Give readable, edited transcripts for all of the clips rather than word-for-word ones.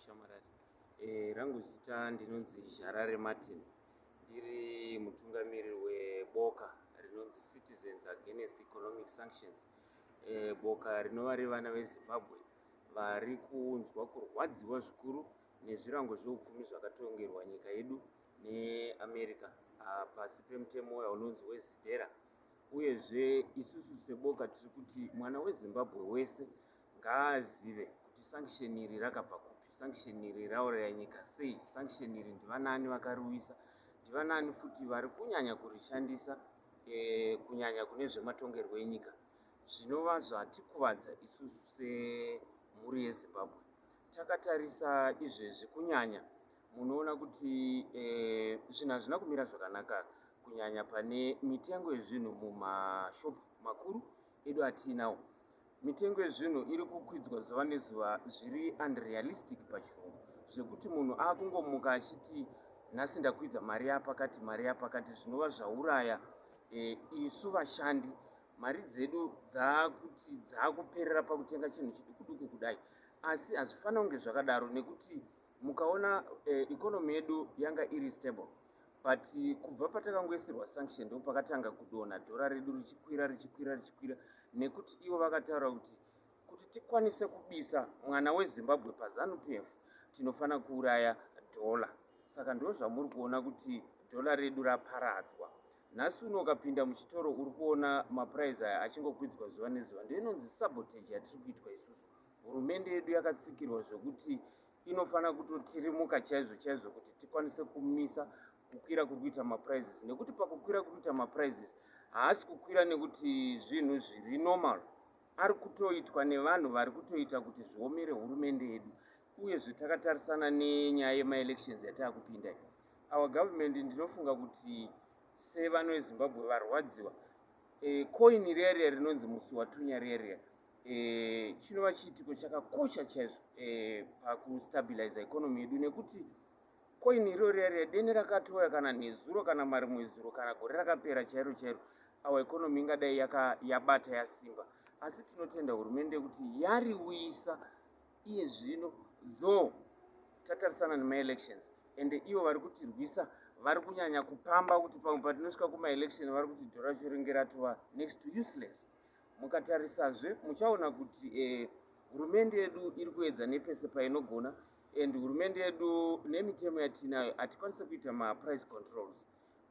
Mushamarari. Rangu zita ndinonzi Zharare Martin. Ndiri mutungamiriri weboka rinonzi Citizens Against Economic Sanctions. Boka rinova revana veZimbabwe vari kunzwa kurwadziwa zvikuru nezvirango zveupfumi zvakatongerwa nyika yedu neAmerica pasi pemutemo uya unonzi weZIDERA. Uyezve isusu seboka tiri kuti mwana weZimbabwe wese ngaazive kuti sanction iri rakabva kupi, sanction iri rauraya nyika sei, sanction iri ndivanani vakariuyisa, ndivanani futi vari kunyanya kurishandisa kunyanya kune zvematongerwo enyika, zvinova zvatikuvadza isusu semhuri yeZimbabwe. Takatarisa izvezvi, kunyanya munoona kuti zvinhu hazvina kumira zvakanaka, kunyanya pane mitengo yezvinhu mumashopu makuru edu atiinawo. Mitengo yezvinhu iri kukwidzwa zuva nezuva zviri unrealistic pachirungu, zvekuti munhu akungomuka achiti nhasi ndakwidza mari yapakati, mari yapakati, zvinova zvauraya isu vashandi. Mari dzedu dzakuti dzakuperera pakutenga chinhu chiduku duku kudai, asi hazvifanira kunge zvakadaro, nekuti mukaona economy yedu yanga iri stable, but kubva patakangoisirwa sanction ndo pakatanga kudonha dhora redu richikwira, richikwira, richikwira, nekuti ivo vakataura kuti tikwanise kubisa mwana weZimbabwe paZANU PF tinofanira kuuraya dhola. Saka ndo zvamuri kuona kuti dhola redu raparadzwa. Nhasi uno ukapinda muchitoro uri kuona maprice aya achingokwidzwa zuva nezuva. Ndo inonzi sabotage yatiri kuitwa isusu. Hurumende yedu yakatsikirwa zvekuti inofanira kutotirimuka chaizvo chaizvo kuti tikwanise kumisa kukwira kuri kuita maprices, nekuti pakukwira kuri kuita maprices haasi kukwira nekuti zvinhu zviri normal, ari kutoitwa nevanhu vari kutoita kuti zviomere hurumende yedu. Uyezve takatarisana nenyaya yemaelections yataakupinda, our government, ndinofunga kuti sevano veZimbabwe varwadziwa. Coin riya riya rinonzi musi watunya riya riya, chinova chiitiko chakakosha chaizvo pakustabiliza economy yedu, nekuti coin iro riya riya dene rakatouya kana nezuro kana marimwe zuro kana gore rakapera chairo chairo, our economy ingadai yabata yasimba. Asi tinotenda hurumende kuti yariuyisa iye zvino, though tatarisana nemaelections, ende ivo vari kutirwisa vari kunyanya kupamba kuti pamwe patinosvika kumaelection vari kuti dhora racho ringe ratova next to useless. Mukatarisazve muchaona kuti hurumende yedu iri kuedza nepese painogona, and hurumende yedu nemitemo yatinayo hatikwanisi kuita maprice controls,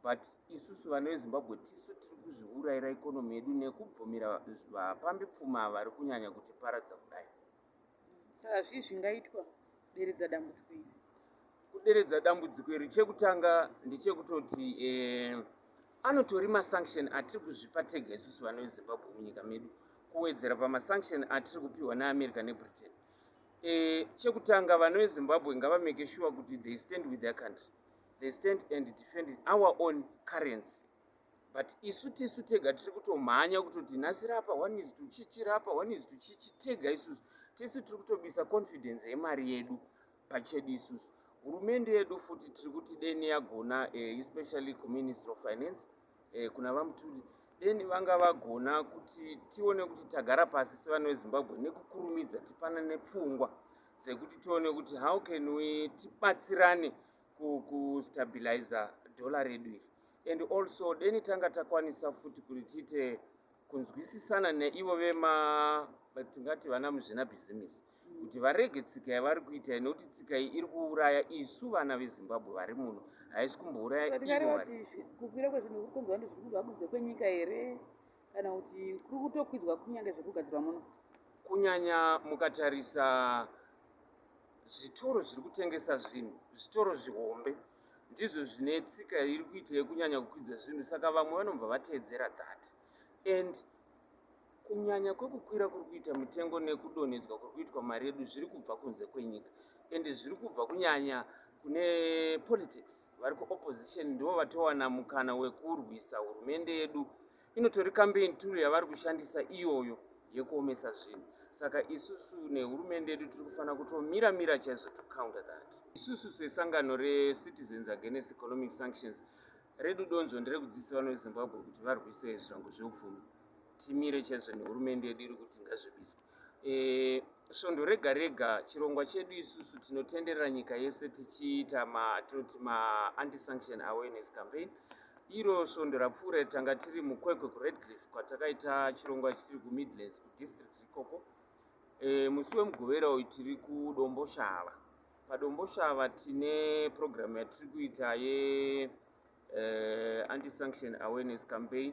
but isusu vana veZimbabwe tisu tiri kuzviurayira economy yedu nekubvumira vapambi pfuma vari kunyanya kutiparadza kudai. Saka zvii zvingaitwa kuderedza dambudziko iri? Kuderedza dambudziko iri, chekutanga ndechekutoti anotori masanction atiri kuzvipa tega isusu vana veZimbabwe munyika medu, kuwedzera pamasanction atiri kupiwa neAmerica neBritain. Chekutanga, vana veZimbabwe ngavamake sure kuti they stand with their country, they stand and defend our own currency. But isu tisu tega tiri kutomhanya kutoti nhasi rapa one is to chichi, rapa one is to chichi tega. Isusu tisu tiri kutobisa confidence yemari yedu pachedu isusu. Hurumende yedu futi tiri kuti deni yagona, especially kuMinistry of Finance, kuna VaMutuli, deni vanga vagona kuti tione kuti tagara pasi sevana veZimbabwe nekukurumidza tipanane pfungwa dzekuti tione kuti how can we tibatsirane kustabiliza dhola redu iri. And also deni tanga takwanisa futi kuti tiite kunzwisisana neivo vema tingati vana muzvinabhizimisi kuti varege tsika yavari kuita, nekuti tsika iyi iri kuuraya isu vana veZimbabwe vari muno, haisi kumbouraya ivo. Tingareva kuti kukwira kwezvinhu kuri kunzwa ndizviri kubva kunze kwenyika here, kana kuti kuri kutokwidzwa kunyange zvekugadzirwa muno? Kunyanya mukatarisa zvitoro zviri kutengesa zvinhu, zvitoro zvihombe ndizvo zvine tsika iri kuita yekunyanya kukwidza zvinhu. Saka vamwe vanobva vateedzera that, and kunyanya kwekukwira kuri kuita mitengo nekudonhedzwa kuri kuitwa mari yedu zviri kubva kunze kwenyika, ende zviri kubva kunyanya kune politics. Vari kuopposition ndivo vatowana mukana wekurwisa hurumende yedu. Inotori campaign tool yavari kushandisa iyoyo yekuomesa zvinhu. Saka isusu nehurumende yedu tiri kufanira kutomira mira chaizvo to counter that. Isusu sesangano reCitizens Against Economic Sanctions, redu donzvo nderekudzidzisa vana veZimbabwe kuti varwise zvirango zveupfumi. Timire chaizvo nehurumende yedu iri kuti ngazvibiswe. Svondo rega rega chirongwa chedu isusu tinotenderera nyika yese tichiita tinoti maanti-sanction awareness campaign. Iro svondo rapfuura tanga tiri muKwekwe, kuRedcliff, kwatakaita chirongwa chitiri kuMidlands, kudistrict ikoko. Musi weMugovera uyu tiri kuDomboshava. PaDomboshava tine programu yatiri kuita ye anti-sanction awareness campaign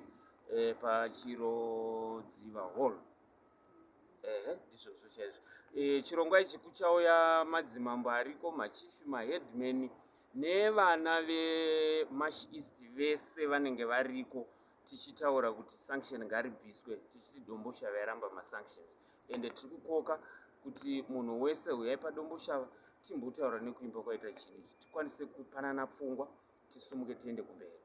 paChirodziva Hall. Ehe, ndizvozvo chaizvo. Chirongwa ichi kuchauya madzimambo ariko, machifi, maheadman nevana veMash East vese vanenge variko, tichitaura kuti sanction ngaribviswe, tichiti Domboshava yaramba masanctions. Ende tiri kukoka kuti munhu wese huyai paDomboshava, timbotaura nekuimba kwaita chinhu ichi, tikwanise kupanana pfungwa, tisumuke tiende kumberi.